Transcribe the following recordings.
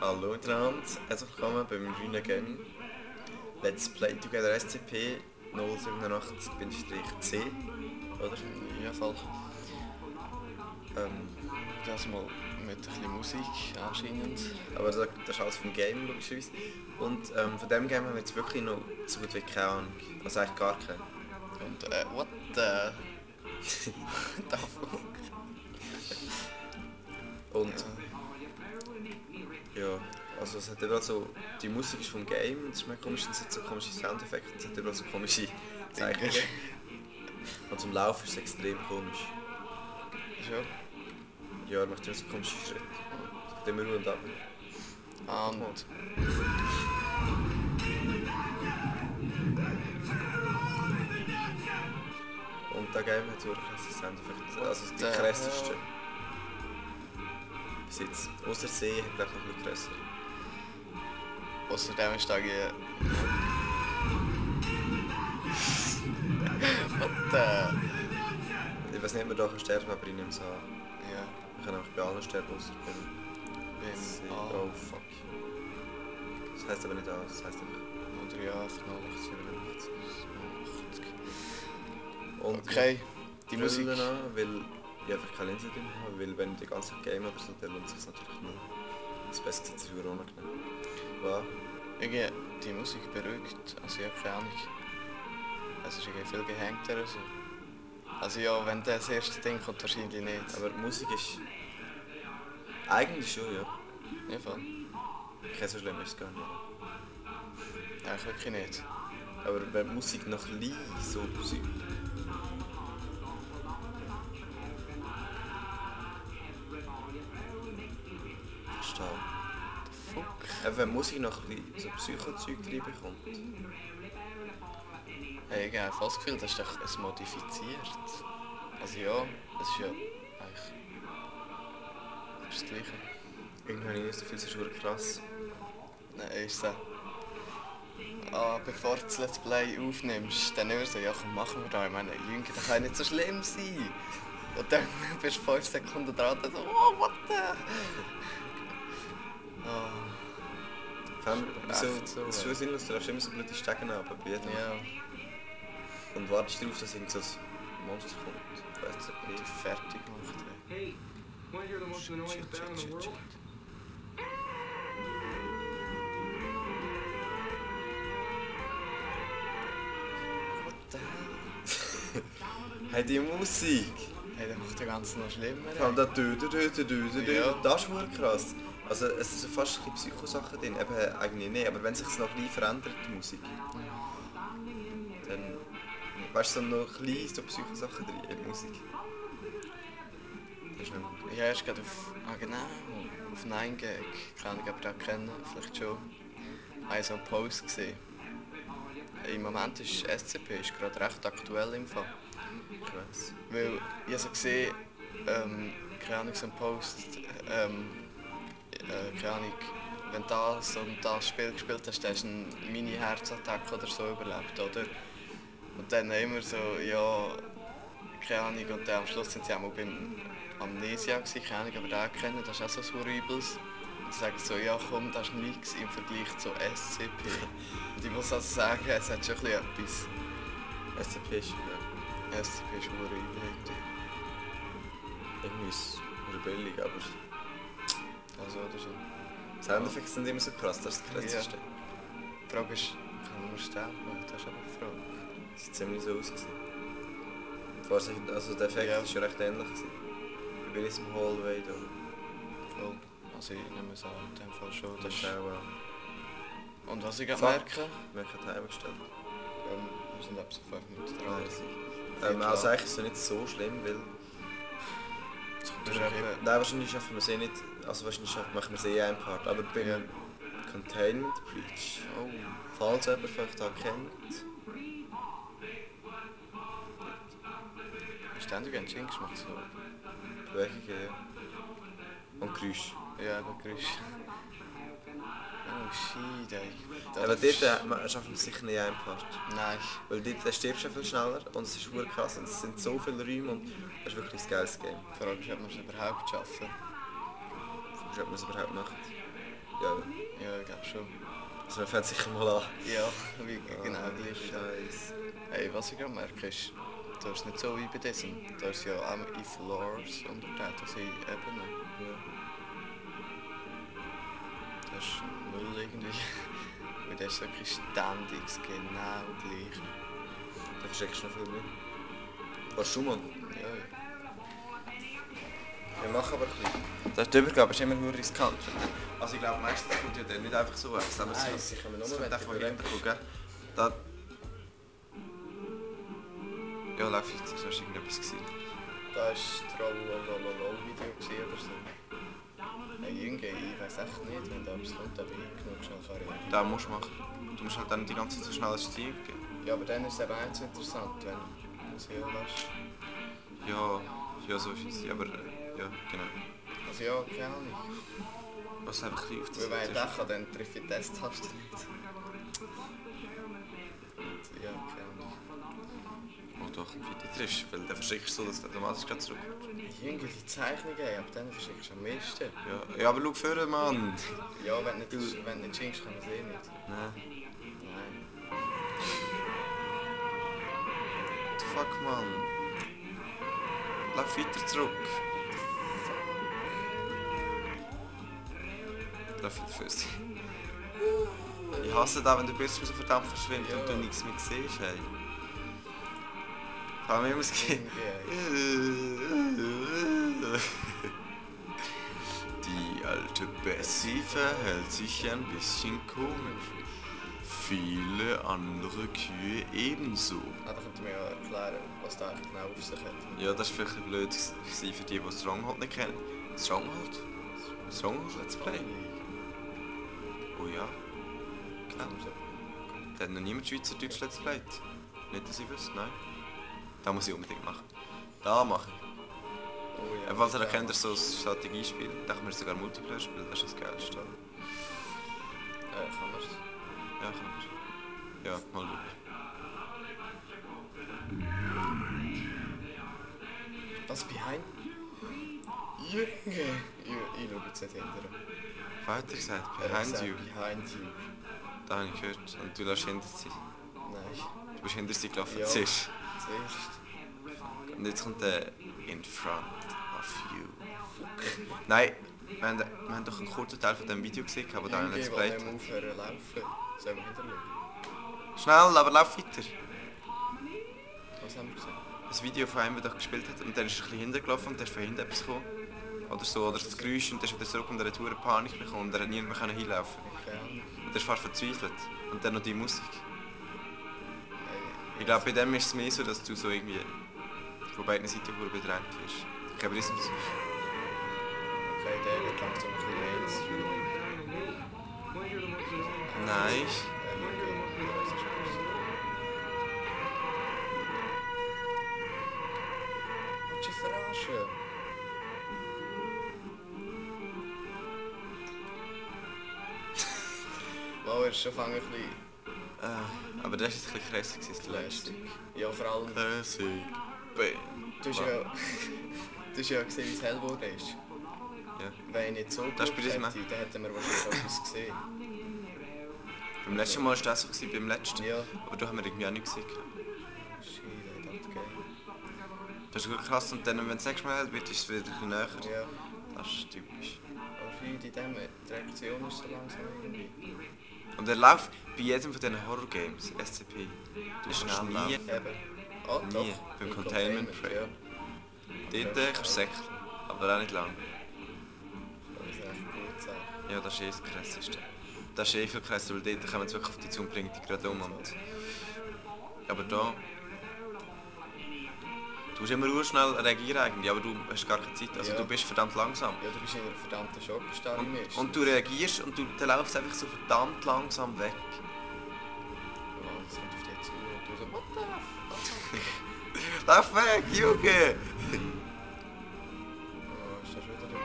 Hallo miteinander, herzlich willkommen beim Grünen Gaming. Let's Play Together SCP 087-C, oder? Ja, voll. Das mal mit ein bisschen Musik anscheinend. Aber das ist alles vom Game, logischerweise. Und von dem Game haben wir jetzt wirklich noch so gut wie keine Ahnung. Also eigentlich gar keine. Und what the... the fuck? Und ja, also es hat überall so, die Musik ist vom Game, das ist mir komisch, es hat so komische Soundeffekte, es hat überall so komische Zeichnungen. Und zum Laufen ist es extrem komisch. Schon? Ja, er macht immer so komische Schritte. Es geht immer und ab. Und... Und der Game hat wirklich krasse Soundeffekte, also die krassesten. Bis jetzt. Ausser See hat glaube ich noch ein bisschen krasser. Außerdem ist da what the... Ich weiß nicht, ob wir hier sterben, aber ich nehme es an. Ja. Wir können einfach bei allen sterben, außer beim See. Oh fuck. Das heisst aber nicht alles, das heisst einfach... Oder ja, 87. Und Okay, die Musik... An, weil ich einfach keine Linse drin habe, weil wenn ich die ganze Zeit game oder so, dann lohnt es sich natürlich nicht. Das Beste ist für unangenehm. Wow. Irgendwie, die Musik beruhigt, also ich habe keine Ahnung. Es ist irgendwie viel gehängter oder so. Also ja, wenn das erste Ding kommt, wahrscheinlich nicht. Aber Musik ist... Eigentlich schon, ja. Ja, voll. Kein so schlimm ist es gar nicht. Eigentlich wirklich nicht. Aber wenn die Musik noch leise so Musik... Verstehe. Fuck. Eben, wenn die Musik noch ein bisschen so Psycho-Zeug reinbekommt. Hey, ich habe fast das Gefühl, das ist doch es modifiziert. Also ja, das ist ja eigentlich... Das ist das Gleiche. Irgendwie habe ich nicht so viel, das ist wirklich krass. Nein, ist so. Bevor du das Let's Play aufnimmst, dann immer so, ja komm, machen wir da. Ich meine, Jünger, das kann nicht so schlimm sein. Und dann bist du 5 Sekunden dran und so, oh, what the... Wieso? Das ist schon sinnlos, du darfst immer so blöde Stegen runter bei jedem. Ja, Und wartest darauf, dass irgend so ein Monster kommt. Ich weiss nicht. die fertig gemacht haben. Hey, wanna hear the most annoying sound in the world? What the hell? Hey, die Musik! Hey, der macht das Ganze noch schlimmer. Vor allem da dü, Ja. das ist wirklich krass. Also es sind fast ein bisschen Psycho-Sachen drin, eben eigentlich nicht, aber wenn sich es noch ein bisschen verändert, die Musik, dann... Weißt du, so noch ein bisschen so Psycho-Sachen drin in der Musik. Das ist nicht gut. Ja, erst gerade genau, auf 9gag, kann ich aber da kennen, vielleicht schon. Ich habe so einen Post gesehen. Im Moment ist SCP ist gerade recht aktuell im Fall. Ich weiss. Weil ich habe so gesehen, keine Ahnung, so ein Post, keine Ahnung, wenn du das und das Spiel gespielt hast, hast du eine Mini-Herzattacke oder so überlebt, oder? Und dann immer so, ja, keine Ahnung, und dann am Schluss sind sie auch mal beim Amnesia gewesen, keine Ahnung, aber den kennen, das ist auch so ein Horribles. Und sie sagen so, ja komm, das ist nichts im Vergleich zu SCP. Und ich muss also sagen, es hat schon ein bisschen etwas. SCP ist... Ja. SCP ist horrible irgendwie. Irgendwie ist es billig, aber... Also oder so. Soundeffekte sind immer so krass, das ist das Krasseste. Die Frage ist, kann man sterben? Das ist aber die Frage. Das sieht ziemlich so aus. Also der Effekt Ja. war ja recht ähnlich. Bei diesem Hallway da. Voll. Also ich nehme es an, in dem Fall schon. Das ist auch... Und was ich gerade Fuck. merke, Wir haben Timer gestellt. wir sind ab so 5 Minuten dran. Also eigentlich ist es nicht so schlimm, weil... Das ist eben, Nein, wahrscheinlich schaffen wir es eh nicht. Also wahrscheinlich machen wir es eh einen Part. Aber beim Ja. Containment Breach, oh, falls jemand vielleicht da kennt... ständig ein Jinx macht so. Bewegungen, ja. Und Geräusche. Ja, aber Geräusch. Oh shit, ey. Aber dort schaffen wir es sicher nicht einen Part. Nein. Weil dort stirbst du viel schneller und es ist verdammt krass und es sind so viele Räume und das ist wirklich ein geiles Game. Die Frage ist, ob wir es überhaupt schaffen. Ob man es überhaupt macht. Ja, Ja, ich glaube schon. also wir fangen sicher mal an. Ja, wie, genau gleich. Scheiße. Hey, was ich gerade merke ist, da ist nicht so wie bei diesem. Da ist ja auch in Floors unterteilt, also in Ebenen. Ja. Das ist null irgendwie. Weil das ist wirklich ständig das genau gleich. Da versteckst du noch viel mehr. Warst du mal? Ja, ja. Wir machen aber ein bisschen. Der Übergabe ist immer nur riskant. Also ich glaube, meistens kommt ja der nicht einfach so weg. Nein, sie kommen nur, das wenn kommt einfach du von hinten, gell? Da... Ja, lauf jetzt, das war irgendetwas gewesen. Da war Trollolololol-Video oder so. Hey, irgendwie, ich weiß echt nicht, wenn da etwas kommt, aber ich genug schnell kann reagieren. Da musst du machen. Du musst halt dann die ganze Zeit so schnell als Ziel gehen. Ja, aber dann ist es eben auch nicht so interessant, wenn du es hier lässt. Ja, so ist es. Aber ja, genau. Also ja, keine Ahnung. Was einfach ein bisschen auf Weil wenn ich denke, dann treffe ich die Test-Taste nicht. Und ja, keine Ahnung. Oh doch, wie du triffst, weil dann verschickst du so, dass du automatisch gerade zurückkommst. Irgendwie die Zeichnungen, ab denen verschickst du am meisten. Ja, aber schau vorne, Mann! Ja, wenn du nicht schenkst, kann man es eh nicht. Nein. Nein. What the fuck, Mann? Lauf weiter zurück. Lauf weiter für sie. Ich hasse das, wenn der Bildschirm so verdammt verschwindet Ja. und du nichts mehr siehst, hey. Vor allem immer es geht. Die alte Bessie verhält sich ein bisschen komisch. Viele andere Kühe ebenso. Ah, da könnt ihr mir ja erklären, was da eigentlich genau auf sich hat. Ja, das war vielleicht ein bisschen blöd gewesen für die, die Stronghold nicht kennen. Stronghold? Stronghold Let's Play? Oh ja. Genau. Da hat noch niemand Schweizerdeutsch Let's Playt. Nicht, dass ich wüsste, nein. Da muss ich unbedingt machen. Da mache ich. Oh ja. Falls ihr kennt, so ein Strategiespiel, da kann man sogar Multiplayer spielen, das ist das Geilste. Kann man es? Ja, kann man. Ja, mal schauen. Was behind? Junge! Ich schaue jetzt nicht hinterher. Weiter gesagt, Er hat behind gesagt, you. Behind you. Da habe ich gehört. Und du lässt hinter sie. Nein. Du bist hinter sie gelaufen, Ja. zuerst. Zuerst. Und jetzt kommt der in front of you. Nein, wir haben doch einen kurzen Teil von diesem Video gesehen, aber da Junge, Let's ich Play. will nicht mehr aufhören zu laufen. Sollen wir hinterher? Schnell, aber lauf weiter. Was haben wir gesehen? Das Video von einem, der doch gespielt hat, und dann ist er ein bisschen hintergelaufen und dann ist von hinten etwas gekommen. Oder so, oder das Geräusch und dann ist wieder zurück und er hat verdammt Panik bekommen und er hat niemand mehr hinlaufen. Keine Ahnung. Und er ist fast verzweifelt. Und dann noch die Musik. Hey, Ich glaube, bei dem ist es mehr so, dass du so irgendwie von beiden Seiten bedrängt wirst. Ich glaube, das ist so. okay, der wird langsam ein bisschen Mainstream. Nein. Willst du dich verarschen? Mal, er ist schon fang ein bisschen Aber das war jetzt ein bisschen krass, gewesen, das letzte. lästig. Ja, vor allem, Classic. Bam. du hast ja, du hast ja gesehen, wie es hell geworden ist. Ja. Wenn ich nicht so Das geschaut ist bei diesem hätte, dann hätten wir wahrscheinlich etwas gesehen. Beim letzten Mal war das so, gewesen, beim letzten. Ja. Aber da haben wir irgendwie auch nicht gesehen. Scheiße, das geht. Das ist wirklich krass und dann, wenn es nächstes Mal wird, ist es wieder ein bisschen näher. Ja. Das ist typisch. Aber in dem, die Reaktion ist so langsam irgendwie. Und er läuft bei jedem von diesen Horror-Games, SCP. Du Ist kannst schnell nie, Eben. Ah, Nie. doch. Beim Im Containment Break. Ja. dort kannst du säckeln. Aber auch nicht lang. Das ist echt gut sein. Ja, das ist eh das Krasseste. Das ist eh viel krasser, weil dort kommen sie wirklich auf dich zu und bringen dich gerade um. Und aber da... Du musst immer schnell reagieren eigentlich, aber du hast gar keine Zeit. Also Ja. du bist verdammt langsam. Ja, du bist in einer verdammten Schockstarre im ersten. Und du reagierst und dann laufst einfach so verdammt langsam weg. Ja, das kommt auf dich zu und du so, what the fuck? Lauf weg, Junge! Oh, ist das wieder da?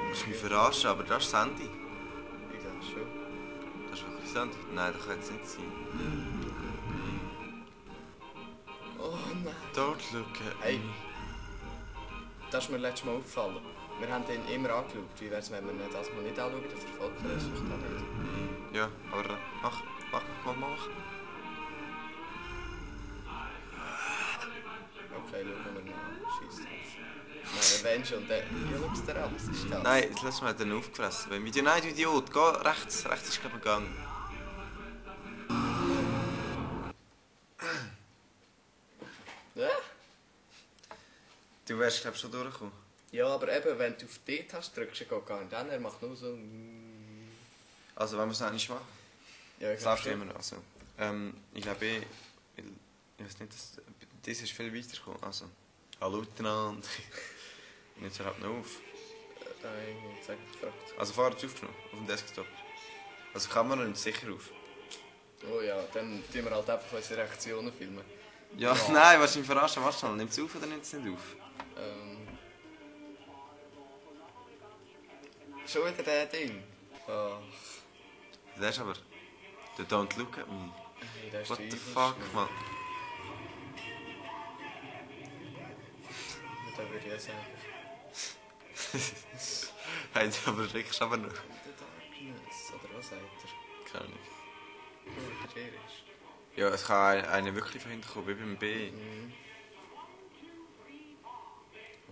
Du musst mich verarschen, aber das ist Sandy. Ich glaube schon. Das ist wirklich Sandy? Nein, das kann jetzt nicht sein. Oh nein. Don't look at Hey. me. das ist mir letztes Mal aufgefallen. Wir haben ihn immer angeschaut. Wie wäre es, wenn wir ihn das mal nicht anschauen? Dann verfolgt er uns vielleicht auch nicht. Ja, aber mach. Okay, schauen wir mal. Scheiß drauf. Nein, Revenge und der... Ja, schau es dir an, was ist das? Nein, jetzt lass mal den aufgefressen. Beim Video. Nein, du Idiot, geh rechts. Rechts ist glaube ich gegangen. Ja? Du wärst glaube ich schon durchgekommen. Ja, aber eben, wenn du auf die Taste drückst, dann geht gar nicht an. Er macht nur so... Also wenn wir es noch nicht machen. Ja, ich Das glaub läuft schon. immer noch. Also, ich glaube ich weiß nicht, das ist viel weiter gekommen. Also, hallo miteinander. Jetzt hört noch auf. Nein, ich sag gefragt. Also fahr jetzt aufgenommen, auf dem Desktop. Also die Kamera nimmt sicher auf. Oh ja, dann tun wir halt einfach unsere Reaktionen filmen. Ja, nein, was ich verarschen? Warte schnell, nimmt es auf oder nimmt es nicht auf? Schon wieder der Ding. Oh. Das ist aber... The Don't Look at Me. Hey, das ist What der the übelste, fuck, Mann. man. Ja, da würde ich sagen. Hey, aber kriegst du aber noch. The Darkness, oder was sagt er? Keine Ahnung. Oh, der ist. Ja, es kann einer wirklich von hinten kommen, wie beim B. Mhm.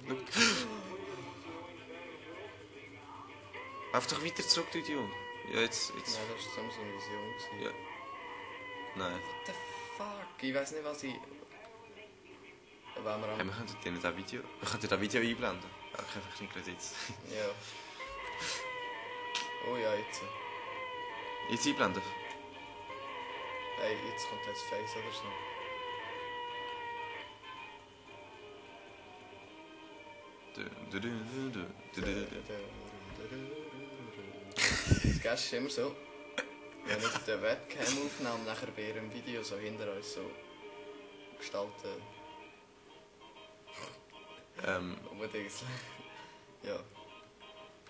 Look. Lauf doch weiter zurück, du Idiot. Ja, jetzt... Nein, das war so eine Vision. gewesen. Ja. Nein. What the fuck? Ich weiß nicht, was ich... Wenn wir Hey, am... wir könnten denen das Video... Wir könnten das Video einblenden. Aber ich einfach nicht gerade jetzt. Ja. Oh ja, jetzt. Jetzt einblenden? Hey, jetzt kommt jetzt Face oder so. Das Gast ist immer so. Wenn ich die Webcam aufnehme, nachher bei ihrem Video so hinter uns so gestalten. Unbedingt. Ja.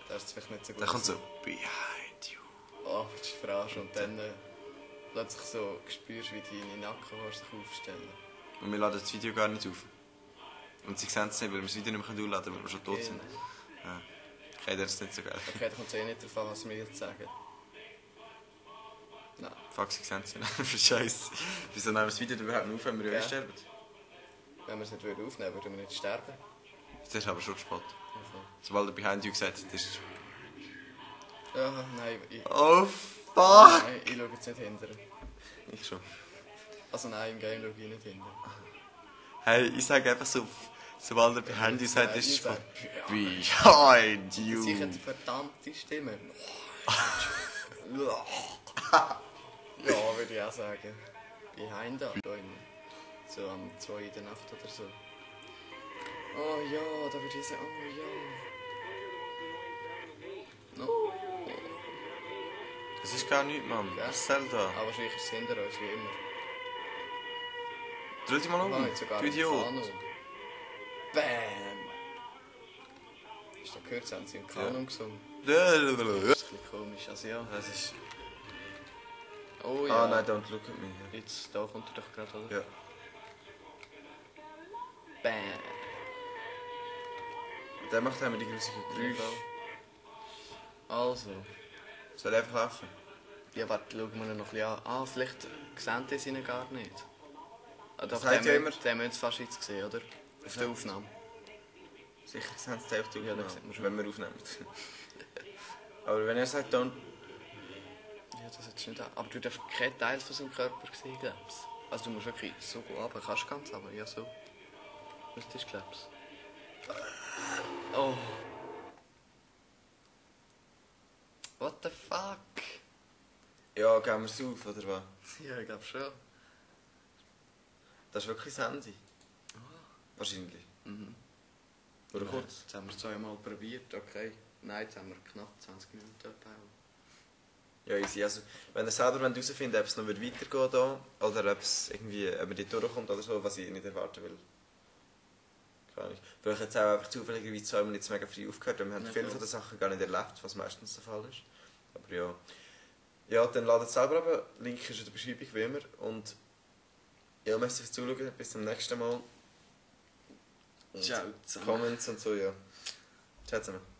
Das ist vielleicht nicht so gut. Da kommt so... Behind you. Oh, du fragst und dann plötzlich so spürst, wie deine Nackenhaare sich aufstellen. Und wir laden das Video gar nicht auf. Und sie sehen es nicht, weil wir das Video nicht mehr hochladen können, weil wir schon tot sind. Ja. Okay, das ist nicht so geil. Okay, da kommt es eh nicht darauf an, was wir jetzt sagen. Nein. Fuck, sie sehen es nicht. Scheiße. Wieso nehmen wir das Video überhaupt noch auf, wenn wir ja Ja. sterben? Wenn wir es nicht aufnehmen würden, würden wir nicht sterben. Das ist aber schon spät. Also. Sobald er Behind You gesagt hat, ist es... Ja, nein, Oh fuck! nein, ich schaue jetzt nicht hinter. Ich schon. Also nein, im Game schaue ich nicht hinter. Hey, ich sage einfach so... Sobald er Behind You sagt, ist es Ich spät. sag, Behind You! sicher die verdammte Stimme. Ja, würde ich auch sagen. Behind us. So am 2 in der Nacht oder so. Oh ja, da würde ich sagen, oh ja. No. Das ist gar nichts, Mann. Gell? Das ist Zelda. Aber wahrscheinlich ist es hinter uns, wie immer. Dreh dich mal um. Jetzt sogar Du eine Idiot. Kanon. Bam! Hast du gehört, haben sie im Kanon gesungen? Das ist ein bisschen komisch, also ja. Das ist... Oh ja. Ah nein, don't look at me. Jetzt, da kommt er doch gerade, oder? Ja. Bam! Der macht einmal die grusigen Geräusche. Also. Soll einfach laufen? Ja, warte, schauen wir ihn noch ein bisschen an. Ah, vielleicht sehen die ihn gar nicht. Ah, doch, sagt ja immer- den haben wir jetzt fast jetzt gesehen, oder? Auf der Aufnahme. Sicher sehen sie es Ja, das sieht man schon. wenn wir aufnehmen. Aber wenn er sagt, don't... Ja, das ist nicht an. Aber du darfst keinen Teil von seinem Körper sehen, glaubst du? Also du musst wirklich so gut runter. Kannst du ganz aber ja so. Das ist, glaubst du. Oh. What the fuck? Ja, gehen wir es auf, oder was? Ja, ich glaube schon. Das ist wirklich das Handy. Wahrscheinlich. Mhm. Oder kurz. Jetzt haben wir es zweimal probiert, okay. Nein, jetzt haben wir knapp 20 Minuten gebaut. Ja, easy. Also, wenn ihr selber herausfindet, ob es noch weitergehen da oder ob es irgendwie, ob man dort durchkommt oder so, was ich nicht erwarten will. Keine Ahnung. Weil ich jetzt auch einfach zufälligerweise 2 Minuten mega früh aufgehört und wir haben Ja, viele voll. von den Sachen gar nicht erlebt, was meistens der Fall ist. Aber ja. Ja, dann ladet es selber ab. Link ist in der Beschreibung wie immer. Und ja, merci fürs Zuschauen. Bis zum nächsten Mal. Und Ciao zusammen. Comments und so, ja. Ciao zusammen.